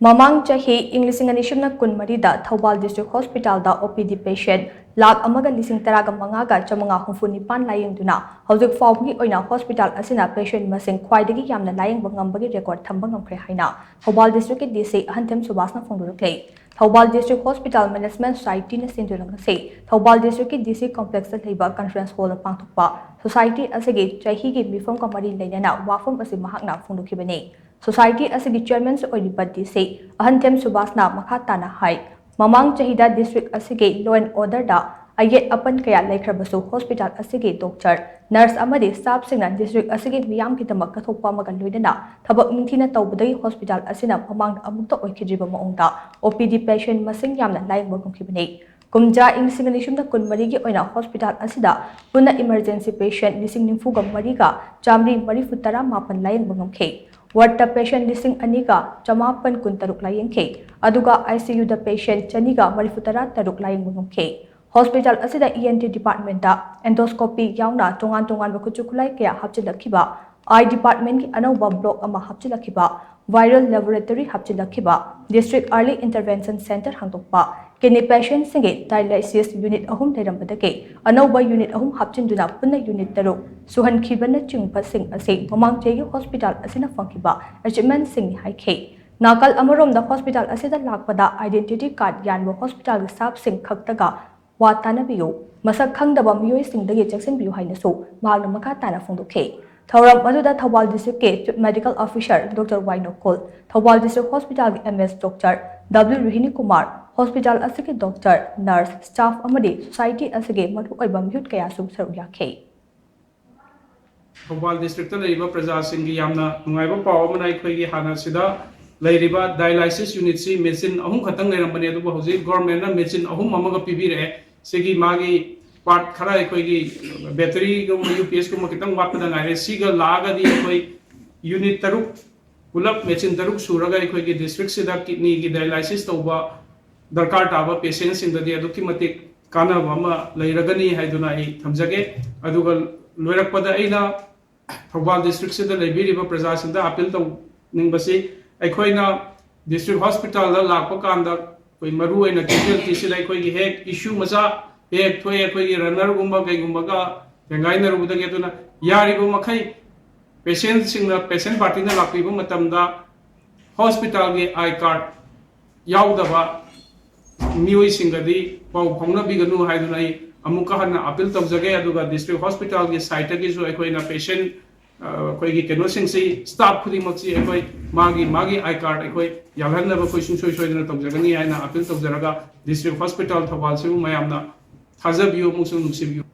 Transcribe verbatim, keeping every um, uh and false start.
ꯃꯃꯥꯡ ꯆꯍꯤ ꯏꯪ ꯂꯤꯁꯤꯡ ꯑꯅꯤ ꯁꯨꯞꯅ ꯀꯨꯟꯃꯔꯤꯗ ꯊꯧꯕꯥꯜ ꯗꯤꯁꯇ꯭ꯔꯤꯛ ꯍꯣꯁꯄꯤꯇꯥꯜꯗ ꯑꯣ ꯄꯤ ꯗꯤ ꯄꯦꯁꯦꯟ ꯂꯥꯈ ꯑꯃꯒ ꯂꯤꯁꯤꯡ ꯇꯔꯥꯒ ꯃꯉꯥꯒ ꯆꯥꯃꯉꯥ ꯍꯨꯝꯐꯨ ꯅꯤꯄꯥꯟ ꯂꯥꯌꯦꯡꯗꯨꯅ ꯍꯧꯖꯤꯛ ꯐꯥꯎꯕꯒꯤ ꯑꯣꯏꯅ ꯍꯣꯁꯄꯤꯇꯥꯜ ꯑꯁꯤꯅ ꯄꯦꯁꯦꯟ ꯃꯁꯤꯡ ꯈ꯭ꯋꯥꯏꯗꯒꯤ ꯌꯥꯝꯅ ꯂꯥꯌꯦꯡꯕ ꯉꯝꯕꯒꯤ ꯔꯦꯀꯣꯔꯗ ꯊꯝꯕ ꯉꯝꯈ꯭ꯔꯦ ꯍꯥꯏꯅ ꯊꯧꯕꯥꯜ ꯗꯤꯁꯇ꯭ꯔꯤꯛꯀꯤ ꯗꯤ ꯁꯤ ꯑꯍꯟꯊꯦꯝ ꯁꯨꯕꯥꯁꯅ ꯐꯣꯡꯗꯣꯔꯛꯂꯦ꯫ ꯊꯧꯕꯥꯜ ꯗꯤꯁꯇ꯭ꯔꯤꯛ ꯍꯣꯁꯄꯤꯇꯥꯜ ꯃꯦꯅꯦꯖꯃꯦꯟ ꯁꯣꯁꯥꯏꯇꯤꯅ ꯁꯤꯟꯗꯨꯅ ꯉꯁꯤ ꯊꯧꯕꯥꯜ ꯗꯤꯁꯇ꯭ꯔꯤꯛꯀꯤ ꯗꯤ ꯁꯤ ꯀꯣꯝꯄ꯭ꯂꯦꯛꯁꯇ ꯂꯩꯕ ꯀꯟꯐ꯭ꯔꯦꯟꯁ ꯍꯣꯜꯗ ꯄꯥꯡꯊꯣꯛꯄ ꯁꯣꯁꯥꯏꯇꯤ ꯑꯁꯤꯒꯤ ꯆꯍꯤꯒꯤ ꯃꯤꯐꯝꯒ ꯃꯔꯤ ꯂꯩꯅꯅ ꯋꯥꯐꯝ ꯑꯁꯤ ꯃꯍꯥꯛꯅ ꯐꯣꯡꯗꯣꯛꯈꯤꯕꯅꯤ꯫ ꯁꯣꯁꯥꯏꯇꯤ ꯑꯁꯤꯒꯤ ꯆꯦꯌꯔꯃꯦꯟꯁꯨ ꯑꯣꯏꯔꯤꯕ ꯗꯤ ꯁꯤ ꯑꯍꯟꯊꯦꯝ ꯁꯨꯕꯥꯁꯅ ꯃꯈꯥ ꯇꯥꯅ ꯍꯥꯏ, ꯃꯃꯥꯡ ꯆꯍꯤꯗ ꯗꯤꯁꯇ꯭ꯔꯤꯛ ꯑꯁꯤꯒꯤ ꯂꯣ ꯑꯦꯟ ꯑꯣꯔꯗꯔꯗ ꯑꯌꯦꯠ ꯑꯄꯟ ꯀꯌꯥ ꯂꯩꯈ꯭ꯔꯕꯁꯨ ꯍꯣꯁꯄꯤꯇꯥꯜ ꯑꯁꯤꯒꯤ ꯗꯣꯛꯇꯔ, ꯅꯔꯁ ꯑꯃꯗꯤ ꯁ꯭ꯇꯥꯐꯁꯤꯡꯅ ꯗꯤꯁꯇ꯭ꯔꯤꯛ ꯑꯁꯤꯒꯤ ꯃꯤꯌꯥꯝꯒꯤꯗꯃꯛ ꯀꯠꯊꯣꯛꯄ ꯑꯃꯒ ꯂꯣꯏꯅꯅ ꯊꯕꯛ ꯅꯤꯡꯊꯤꯅ ꯇꯧꯕꯗꯒꯤ ꯍꯣꯁꯄꯤꯇꯥꯜ ꯑꯁꯤꯅ ꯃꯃꯥꯡꯗ ꯑꯃꯨꯛꯇ ꯑꯣꯏꯈꯤꯗ꯭ꯔꯤꯕ ꯃꯑꯣꯡꯗ ꯑꯣ ꯄꯤ ꯗꯤ ꯄꯦꯁꯦꯟ ꯃꯁꯤꯡ ꯌꯥꯝꯅ ꯂꯥꯌꯦꯡꯕ ꯉꯝꯈꯤꯕꯅꯤ꯫ ꯀꯨꯝꯖꯥ ꯏꯪ ꯂꯤꯁꯤꯡ ꯑꯅꯤ ꯁꯨꯞꯅ ꯀꯨꯟꯃꯔꯤꯒꯤ ꯑꯣꯏꯅ ꯍꯣꯁꯄꯤꯇꯥꯜ ꯑꯁꯤꯗ ꯄꯨꯟꯅ ꯏꯃꯔꯖꯦꯟꯁꯤ ꯄꯦꯁꯦꯟ ꯂꯤꯁꯤꯡ ꯅꯤꯐꯨꯒ ꯃꯔꯤꯒ ꯆꯥꯃꯔꯤ ꯃꯔꯤꯐꯨ ꯇꯔꯥ ꯃꯥꯄꯟ ꯂꯥꯌꯦꯡꯕ ꯉꯝꯈꯤ꯫ ꯋꯥꯔꯗꯇ ꯄꯦꯁꯦꯟ ꯂꯤꯁꯤꯡ ꯑꯅꯤꯒ ꯆꯃꯥꯄꯟ ꯀꯨꯟꯇꯔꯨꯛ ꯂꯥꯌꯦꯡꯈꯤ, ꯑꯗꯨꯒ ꯑꯥꯏ ꯁꯤ ꯌꯨꯗ ꯄꯦꯁꯦꯟ ꯆꯅꯤꯒ ꯃꯔꯤꯐꯨ ꯇꯔꯥ ꯇꯔꯨꯛ ꯂꯥꯌꯦꯡꯕ ꯉꯝꯈꯤ꯫ ꯍꯣꯁꯄꯤꯇꯥꯜ ꯑꯁꯤꯗ ꯏ ꯑꯦꯟ ꯇꯤ ꯗꯤꯄꯥꯔꯠꯃꯦꯟꯇ ꯑꯦꯟꯗꯣꯁꯀꯣꯄꯤ ꯌꯥꯎꯅ ꯇꯣꯉꯥꯟ ꯇꯣꯉꯥꯟꯕ ꯈꯨꯠꯁꯨ ꯈꯨꯠꯂꯥꯏ ꯀꯌꯥ ꯍꯥꯞꯆꯤꯜꯂꯛꯈꯤꯕ, ꯑꯥꯏ ꯗꯤꯄꯥꯔꯠꯃꯦꯟꯒꯤ ꯑꯅꯧꯕ ꯕ꯭ꯂꯣꯛ ꯑꯃ ꯍꯥꯞꯆꯤꯜꯂꯛꯈꯤꯕ, ꯚꯥꯏꯔꯦꯜ ꯂꯦꯕꯣꯔꯦꯇꯔꯤ ꯍꯥꯞꯆꯤꯜꯂꯛꯈꯤꯕ, ꯗꯤꯁꯇ꯭ꯔꯤꯛ ꯑꯥꯔꯂꯤ ꯏꯟꯇꯔꯚꯦꯟꯁꯟ ꯁꯦꯟꯇꯔ ꯍꯥꯡꯗꯣꯛꯄ, ꯀꯤꯗꯅꯤ ꯄꯦꯁꯦꯟꯁꯤꯡꯒꯤ ꯗꯥꯏꯂꯥꯏꯁꯤꯁ ꯌꯨꯅꯤꯠ ꯑꯍꯨꯝ ꯂꯩꯔꯝꯕꯗꯒꯤ ꯑꯅꯧꯕ ꯌꯨꯅꯤꯠ ꯑꯍꯨꯝ ꯍꯥꯞꯆꯤꯟꯗꯨꯅ ꯄꯨꯟꯅ ꯌꯨꯅꯤꯠ ꯇꯔꯨꯛ ꯁꯨꯍꯟꯈꯤꯕꯅꯆꯤꯡꯕꯁꯤꯡ ꯑꯁꯤ ꯃꯃꯥꯡ ꯆꯍꯤꯒꯤ ꯍꯣꯁꯄꯤꯇꯥꯜ ꯑꯁꯤꯅ ꯐꯪꯈꯤꯕ ꯑꯦꯆꯤꯞꯃꯦꯟꯁꯤꯡꯅꯤ ꯍꯥꯏꯈꯤ꯫ ꯅꯥꯀꯜ ꯑꯃꯔꯣꯝꯗ ꯍꯣꯁꯄꯤꯇꯥꯜ ꯑꯁꯤꯗ ꯂꯥꯛꯄꯗ ꯑꯥꯏꯗꯦꯟꯇꯤꯇꯤ ꯀꯥꯔꯗ ꯌꯥꯟꯕ ꯍꯣꯁꯄꯤꯇꯥꯜꯒꯤ ꯁ꯭ꯇꯥꯐꯁꯤꯡ ꯈꯛꯇꯒ ꯋꯥ ꯇꯥꯅꯕꯤꯌꯨ, ꯃꯁꯛ ꯈꯪꯗꯕ ꯃꯤꯑꯣꯏꯁꯤꯡꯗꯒꯤ ꯆꯦꯛꯁꯤꯟꯕꯤꯌꯨ ꯍꯥꯏꯅꯁꯨ ꯃꯍꯥꯛꯅ ꯃꯈꯥ ꯇꯥꯅ ꯐꯣꯡꯗꯣꯛꯈꯤ꯫ ꯊꯧꯔꯝ ꯑꯗꯨꯗ ꯊꯧꯕꯥꯜ ꯗꯤꯁꯇ꯭ꯔꯤꯛꯀꯤ ꯆꯤꯐ ꯃꯦꯗꯤꯀꯦꯜ ꯑꯣꯐꯤꯁꯥꯔ ꯗꯣꯛꯇꯔ ꯋꯥꯏ ꯅꯣꯀꯨꯜ, ꯊꯧꯕꯥꯜ ꯗꯤꯁꯇ꯭ꯔꯤꯛ ꯍꯣꯁꯄꯤꯇꯥꯜꯒꯤ ꯑꯦꯝ ꯑꯦꯁ ꯗꯣꯛꯇꯔ ꯗꯕ꯭ꯂꯤꯎ ꯔꯣꯍꯤꯅꯤ ꯀꯨꯃꯥꯔ, ꯍꯣꯁꯄꯤꯇꯥꯜ ꯑꯁꯤꯒꯤ ꯗꯣꯛꯇꯔ, ꯅꯔꯁ, ꯁ꯭ꯇꯥꯐ ꯑꯃꯗꯤ ꯁꯣꯁꯥꯏꯇꯤ ꯑꯁꯤꯒꯤ ꯃꯔꯨꯑꯣꯏꯕ ꯃꯤꯍꯨꯠ ꯀꯌꯥꯁꯨ ꯁꯔꯨꯛ ꯌꯥꯈꯤ꯫ ꯊꯧꯕꯥꯜ ꯗꯤꯁꯇ꯭ꯔꯤꯛꯇ ꯂꯩꯔꯤꯕ ꯄ꯭ꯔꯖꯥꯁꯤꯡꯒꯤ ꯌꯥꯝꯅ ꯅꯨꯡꯉꯥꯏꯕ ꯄꯥꯎ ꯑꯃꯅ ꯑꯩꯈꯣꯏꯒꯤ ꯍꯥꯟꯅ ꯁꯤꯗ ꯂꯩꯔꯤꯕ ꯗꯥꯏꯂꯥꯏꯁꯤꯁ ꯌꯨꯅꯤꯠꯁꯤ ꯃꯦꯆꯤꯟ ꯑꯍꯨꯝ ꯈꯛꯇꯪ ꯂꯩꯔꯝꯕꯅꯦ, ꯑꯗꯨꯕꯨ ꯍꯧꯖꯤꯛ ꯒꯣꯔꯃꯦꯟꯅ ꯃꯦꯆꯤꯟ ꯑꯍꯨꯝ ꯑꯃꯒ ꯄꯤꯕꯤꯔꯛꯑꯦ꯫ ꯁꯤꯒꯤ ꯃꯥꯒꯤ ꯄꯥꯔꯠ ꯈꯔ ꯑꯩꯈꯣꯏꯒꯤ ꯕꯦꯇꯔꯤꯒꯨꯝꯕ, ꯌꯨ ꯄꯤ ꯑꯦꯁꯀꯨꯝꯕ ꯈꯤꯇꯪ ꯋꯥꯠꯄꯗ ꯉꯥꯏꯔꯦ꯫ ꯁꯤꯒ ꯂꯥꯛꯑꯒꯗꯤ ꯑꯩꯈꯣꯏ ꯌꯨꯅꯤꯠ ꯇꯔꯨꯛ, ꯄꯨꯂꯞ ꯃꯦꯆꯤꯟ ꯇꯔꯨꯛ ꯁꯨꯔꯒ ꯑꯩꯈꯣꯏꯒꯤ ꯗꯤꯁꯇ꯭ꯔꯤꯛꯁꯤꯗ ꯀꯤꯗꯅꯤꯒꯤ ꯗꯥꯏꯂꯥꯏꯁꯤꯁ ꯇꯧꯕ ꯗꯔꯀꯥꯔ ꯇꯥꯕ ꯄꯦꯁꯦꯟꯁꯤꯡꯗꯗꯤ ꯑꯗꯨꯛꯀꯤ ꯃꯇꯤꯛ ꯀꯥꯟꯅꯕ ꯑꯃ ꯂꯩꯔꯒꯅꯤ ꯍꯥꯏꯗꯨꯅ ꯑꯩ ꯊꯝꯖꯒꯦ꯫ ꯑꯗꯨꯒ ꯂꯣꯏꯔꯛꯄꯗ ꯑꯩꯅ ꯊꯧꯕꯥꯜ ꯗꯤꯁꯇ꯭ꯔꯤꯛꯁꯤꯗ ꯂꯩꯕꯤꯔꯤꯕ ꯄ꯭ꯔꯖꯥꯁꯤꯡꯗ ꯑꯥꯄꯤꯜ ꯇꯧꯅꯤꯡꯕꯁꯤ, ꯑꯩꯈꯣꯏꯅ ꯗꯤꯁꯇ꯭ꯔꯤꯛ ꯍꯣꯁꯄꯤꯇꯥꯜꯗ ꯂꯥꯛꯄ ꯀꯥꯟꯗ ꯑꯩꯈꯣꯏ ꯃꯔꯨ ꯑꯣꯏꯅ ꯀꯦꯖꯨꯋꯦꯜꯇꯤꯁꯤꯗ ꯑꯩꯈꯣꯏꯒꯤ ꯍꯦꯛ ꯏꯁꯨ ꯃꯆꯥ ꯍꯦꯛ ꯊꯣꯛꯑꯦ, ꯑꯩꯈꯣꯏꯒꯤ ꯔꯟꯅꯔꯒꯨꯝꯕ ꯀꯩꯒꯨꯝꯕꯒ ꯊꯦꯡꯒꯥꯏꯅꯔꯨꯕꯗꯒꯤ꯫ ꯑꯗꯨꯅ ꯌꯥꯔꯤꯕ ꯃꯈꯩ ꯄꯦꯁꯦꯟꯁꯤꯡꯅ, ꯄꯦꯁꯦꯟ ꯄꯥꯔꯇꯤꯅ ꯂꯥꯛꯄꯤꯕ ꯃꯇꯝꯗ ꯍꯣꯁꯄꯤꯇꯥꯜꯒꯤ ꯑꯥꯏ ꯀꯥꯔꯗ ꯌꯥꯎꯗꯕ ꯃꯤꯑꯣꯏꯁꯤꯡꯒꯗꯤ ꯄꯥꯎ ꯐꯥꯎꯅꯕꯤꯒꯅꯨ ꯍꯥꯏꯗꯨꯅ ꯑꯩ ꯑꯃꯨꯛꯀ ꯍꯟꯅ ꯑꯄꯤꯜ ꯇꯧꯖꯒꯦ꯫ ꯑꯗꯨꯒ ꯗꯤꯁꯇ꯭ꯔꯤꯛ ꯍꯣꯁꯄꯤꯇꯥꯜꯒꯤ ꯁꯥꯏꯠꯇꯒꯤꯁꯨ ꯑꯩꯈꯣꯏꯅ ꯄꯦꯁꯦꯟ, ꯑ, ꯑꯩꯈꯣꯏꯒꯤ ꯀꯩꯅꯣꯁꯤꯡꯁꯤ, ꯁ꯭ꯇꯥꯐ ꯈꯨꯗꯤꯡꯃꯛꯁꯤ ꯑꯩꯈꯣꯏ ꯃꯥꯒꯤ ꯃꯥꯒꯤ ꯑꯥꯏ ꯀꯥꯔꯗ ꯑꯩꯈꯣꯏ ꯌꯥꯜꯍꯟꯅꯕ ꯑꯩꯈꯣꯏ ꯁꯨꯡꯁꯣꯏ ꯁꯣꯏꯗꯅ ꯇꯧꯖꯒꯅꯤ ꯍꯥꯏꯅ ꯑꯄꯤꯜ ꯇꯧꯖꯔꯒ, ꯗꯤꯁꯇ꯭ꯔꯤꯛ ꯍꯣꯁꯄꯤꯇꯥꯜ ꯊꯧꯕꯥꯜꯁꯤꯕꯨ ꯃꯌꯥꯝꯅ ꯊꯥꯖꯕꯤꯌꯨ ꯑꯃꯁꯨꯡ ꯅꯨꯡꯁꯤꯕꯤꯌꯨ꯫